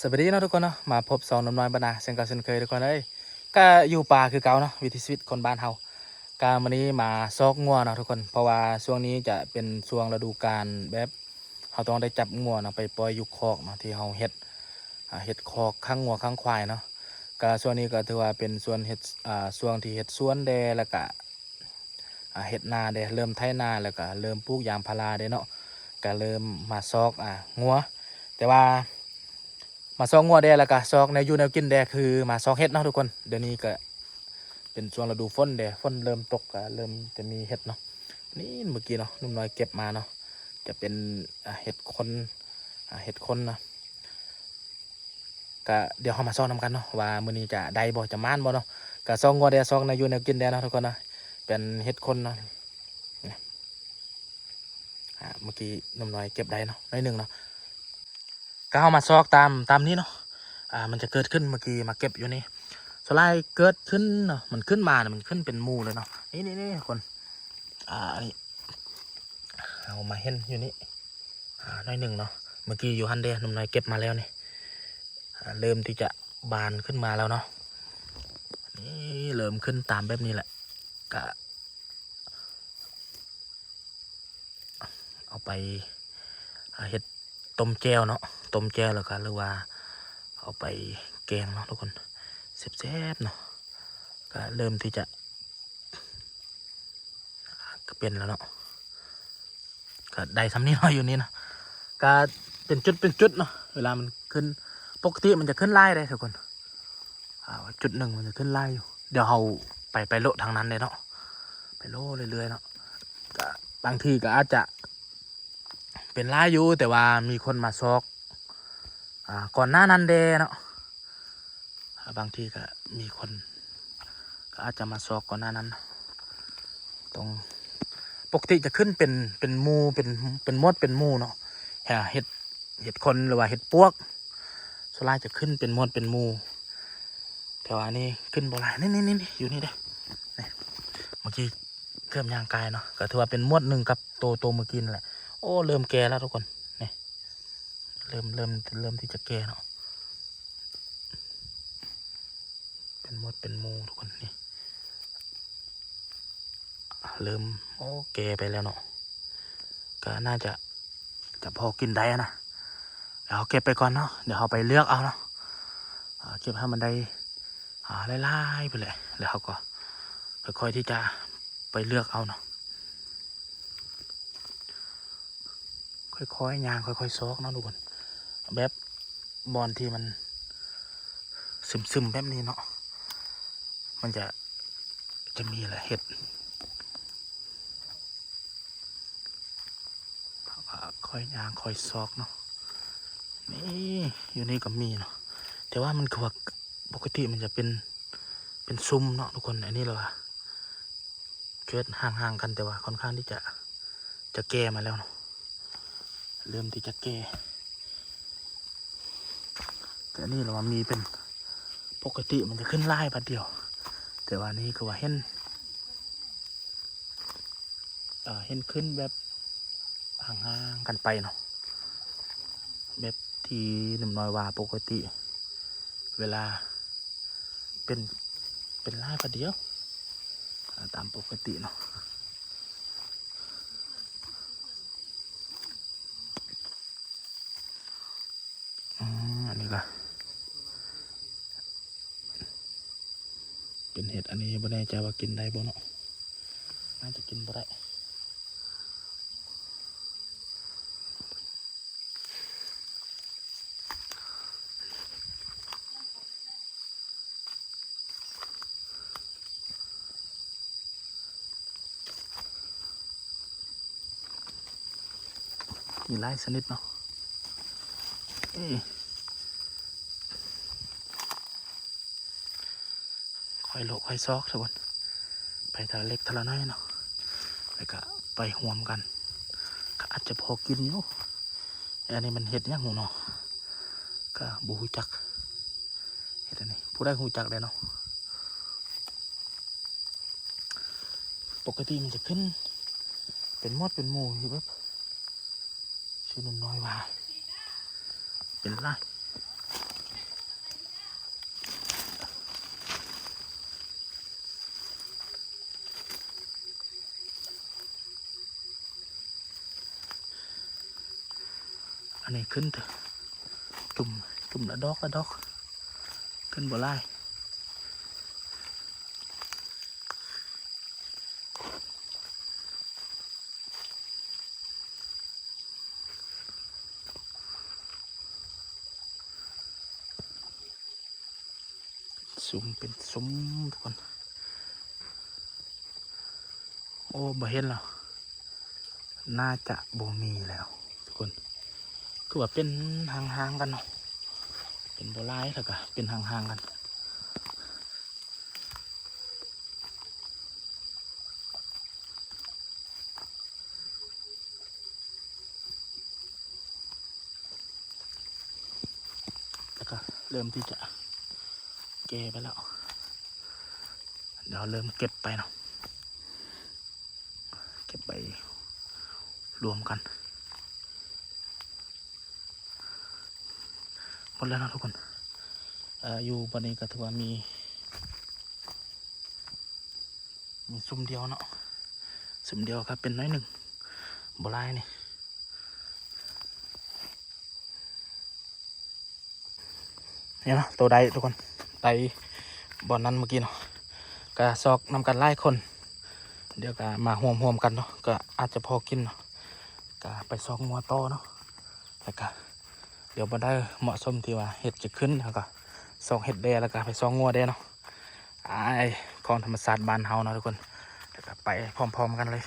ສະບາຍດີເນາະທຸກຄົນເນາະ ມາພົບຊ່ອງໜຸ່ມນ້ອຍບ້ານນາເຊັ່ນເກົ່າເຊັ່ນເຄີຍທຸກຄົນເອີຍ. ກະຢູ່ປ່າຄືເກົ່າເນາະ ວິຖີຊີວິດຄົນບ້ານເຮົາ. ກະມື້ນີ້ມາຊອກງົວເນາະທຸກຄົນ ເພາະວ່າຊ່ວງນີ້ຈະເປັນຊ່ວງລະດູການແບບ ເຮົາຕ້ອງໄດ້ຈັບງົວເນາະ ໄປປ່ອຍຢູ່ຄອກເນາະ ທີ່ເຮົາເຮັດ ອ່າ ເຮັດຄອກຂັງງົວຂັງຄວາຍເນາະ. ກະຊ່ວງນີ້ກະຖືວ່າເປັນຊ່ວງເຮັດ ອ່າ ຊ່ວງທີ່ເຮັດສວນແດ່ ແລ້ວກະ ອ່າ ເຮັດນາເດ້ ເລີ່ມໄຖນາ ແລ້ວກະເລີ່ມປູກຢາງພາລາເດ້ເນາະ. ກະເລີ່ມມາຊອກ ອ່າ ງົວ ແຕ່ວ່າມາຊອກງົວແດ່ ແລ້ວກະຊອກແນວຢູ່ແນວກິນແດ່ ຄືມາຊອກເຫັດເນາະທຸກຄົນ. ດຽວນີ້ກະເປັນຊ່ວງລະດູຝົນເດ້ ຝົນເລີ່ມຕົກ ກະເລີ່ມຈະມີເຫັດເນາະ. ນີ້ເມື່ອກີ້ເນາະ ໜຸ່ມນ້ອຍເກັບມາເນາະ ຈະເປັນ ອ່າ ເຫັດຂົນ ອ່າ ເຫັດຂົນເນາະ. ກະດຽວເຮົາມາຊອກນຳກັນເນາະ ວ່າມື້ນີ້ຈະໄດ້ບໍ່ ຈະໝານບໍ່ເນາະ. ກະຊອກງົວແດ່ ຊອກແນວຢູ່ແນວກິນແດ່ເນາະທຸກຄົນເນາະ. ເປັນເຫັດຂົນເນາະ ນີ້ ອ່າ ເມື່ອກີ້ໜຸ່ມນ້ອຍເກັບໄດ້ເນາະ ໜ້ອຍໜຶ່ງເນາະ. ກະເຮົາມາຊອກຕາມ ຕາມນີ້ເນາະ ອ່າ ມັນຈະເກີດຂຶ້ນ ເມື່ອກີ້ມາເກັບຢູ່ນີ້ ສ່ວນຫຼາຍເກີດຂຶ້ນເນາະ ມັນຂຶ້ນມາ ມັນຂຶ້ນເປັນໝູ່ເລີຍເນາະ. ນີ້ໆໆ ຄົນ ອ່າ ອັນນີ້ ເຮົາມາເຫັນຢູ່ນີ້ ອ່າ ໜ້ອຍໜຶ່ງເນາະ. ເມື່ອກີ້ຢູ່ຫັ້ນເດ້ ໜຸ່ມນ້ອຍເກັບມາແລ້ວນີ້ ອ່າ ເລີ່ມທີ່ຈະບານຂຶ້ນມາແລ້ວເນາະ. ນີ້ເລີ່ມຂຶ້ນຕາມແບບນີ້ແຫຼະ ກະເອົາໄປ ອ່າ ເຮັດຕົ້ມແຈ່ວເນາະ ຕົ້ມແຈ່ວ ແລ້ວກະ ຫຼືວ່າເອົາໄປແກງເນາະທຸກຄົນ ແຊບໆເນາະ. ກະເລີ່ມທີ່ຈະ ກະເປັນແລ້ວເນາະ ກະໄດ້ຊ່ຳນີ້ເນາະ ຢູ່ນີ້ເນາະ. ກະເປັນຈຸດເປັນຈຸດເນາະ ເວລາມັນຂຶ້ນ ປົກກະຕິມັນຈະຂຶ້ນຫຼາຍເດ້ທຸກຄົນ ອ່າ ຈຸດໜຶ່ງມັນຈະຂຶ້ນຫຼາຍຢູ່. ດຽວເຮົາໄປ ໄປເລາະທາງນັ້ນເດ້ເນາະ ໄປເລາະເລື້ອຍໆເນາະ. ກະບາງທີກະອາດຈະເປັນຫຼາຍຢູ່ ແຕ່ວ່າມີຄົນມາຊອກ ອ່າ ກ່ອນໜ້ານັ້ນແດ່ເນາະ. ອ່າ ບາງທີກະມີຄົນ ກະອາດຈະມາຊອກກ່ອນໜ້ານັ້ນ. ຕ້ອງ ປົກກະຕິຈະຂຶ້ນເປັນ ເປັນໝູ່ ເປັນ ເປັນໝົດເປັນໝູ່ເນາະ ເຫັດ ເຫັດຂົນ ຫຼືວ່າເຫັດປວກ ສ່ວນຫຼາຍຈະຂຶ້ນເປັນໝົດເປັນໝູ່. ແຕ່ວ່າອັນນີ້ຂຶ້ນບໍ່ຫຼາຍ ນີ້ໆໆ ຢູ່ນີ້ເດ້ ນີ້ ເມື່ອກີ້ເກືອບຍ່າງກາຍເນາະ ກະຖືວ່າເປັນໝົດໜຶ່ງກັບໂຕ ໂຕເມື່ອກີ້ນັ້ນແຫຼະ. ໂອ້ ເລີ່ມແກ່ແລ້ວທຸກຄົນ ນີ້ ເລີ່ມ ເລີ່ມ ເລີ່ມທີ່ຈະແກ່ເນາະ ເປັນໝົດເປັນໝູ່ທຸກຄົນ ນີ້ ເລີ່ມ ໂອ້ ແກ່ໄປແລ້ວເນາະ. ກະໜ້າຈະ ຈະພໍກິນໄດ້ນະ. ດຽວເຮົາເກັບໄປກ່ອນເນາະ ດຽວເຮົາໄປເລືອກເອົາເນາະ ເກັບໃຫ້ມັນໄດ້ ອ່າ ຫຼາຍໆ ພຸ້ນແຫຼະ ແລ້ວເຮົາກໍຄ່ອຍໆທີ່ຈະໄປເລືອກເອົາເນາະ. ຄ່ອຍໆຍ່າງ ຄ່ອຍໆຊອກເນາະທຸກຄົນ ແບບບ່ອນທີ່ມັນຊຶມໆແບບນີ້ເນາະ ມັນຈະ ຈະມີແຫຼະເຫັດ ເຮົາກະຄ່ອຍຍ່າງຄ່ອຍຊອກເນາະ. ນີ້ ຢູ່ນີ້ກະມີເນາະ ແຕ່ວ່າມັນຄືວ່າ ປົກກະຕິມັນຈະເປັນ ເປັນຊຸມເນາະທຸກຄົນ. ອັນນີ້ລະວ່າ ເກີດຫ່າງໆກັນ ແຕ່ວ່າຄ່ອນຂ້າງທີ່ຈະ ຈະແກ່ມາແລ້ວເນາະ ເລີ່ມທີ່ຈະແກ່. ແຕ່ອັນນີ້ລະວ່າມີເປັນ ປົກກະຕິມັນຈະຂຶ້ນຫຼາຍບາດດຽວ ແຕ່ວ່ານີ້ຄືວ່າເຫັນ ເອີ ເຫັນຂຶ້ນແບບຫ່າງໆກັນໄປເນາະ ແບບທີ່ໜຸ່ມນ້ອຍວ່າ ປົກກະຕິເວລາເປັນ ເປັນຫຼາຍບາດດຽວ ຕາມປົກກະຕິເນາະ. ອືມ ອັນນີ້ກະເປັນເຫັດ ອັນນີ້ບໍ່ແນ່ໃຈວ່າກິນໄດ້ບໍ່ເນາະ ໜ້າຈະກິນບໍ່ໄດ້. ມີຫຼາຍຊະນິດເນາະ ເອີ ຄ່ອຍໂລະຄ່ອຍຊອກທຸກຄົນ ໄປເທື່ອລະເລັກເທື່ອລະນ້ອຍເນາະ ແລ້ວກະໄປຮ່ວມກັນ ກະອາດຈະພໍກິນຢູ່. ອັນນີ້ມັນເຫັດຫຍັງຫູເນາະ ກະບໍ່ຮູ້ຈັກ ເຫັດອັນນີ້ ຜູ້ໃດຮູ້ຈັກແດ່ເນາະ. ປົກກະຕິມັນຈະຂຶ້ນເປັນໝົດເປັນໝູ່ຢູ່ ແບບ ຊື່ໜຸ່ມນ້ອຍວ່າ ເປັນຫຼາຍ ນີ້ຂຶ້ນເຕີ ຕຸ່ມ ຕຸ່ມລະດອກລະດອກ ຂຶ້ນບໍ່ຫຼາຍ. เป็นซุมเป็นซุมทุกคน โอ้ บ่เห็นแล้ว น่าจะบ่มีแล้วทุกคน คือว่าเป็นห่างๆกันเนาะ เป็นบ่หลาย แล้วก็เป็นห่างๆกัน แล้วก็เริ่มที่จะแก่ไปแล้ว เดี๋ยวเริ่มเก็บไปเนาะ เก็บใบรวมกัน หมดแล้วเนาะทุกคน เอ่อ อยู่บ่อนนี้ก็ถือว่ามี มีซุมเดียวเนาะ ซุมเดียวครับ เป็นน้อยหนึ่ง บ่หลายนี่ นี่เนาะ โตได้ทุกคน ได้บ่อนนั้นเมื่อกี้เนาะ ก็ซอกนำกันหลายคน เดี๋ยวก็มาร่วมๆกันเนาะ ก็อาจจะพอกินเนาะ ก็ไปซอกงัวต่อเนาะ แล้วก็เดี๋ยวบ่ได้เหมาะสมที่ว่าเห็ดจะขึ้น แล้วก็ซอกเห็ดแด่ แล้วก็ไปซอกงัวแด่เนาะ อ้าย ของธรรมชาติบ้านเฮาเนาะทุกคน แล้วก็ไปพร้อมๆกันเลย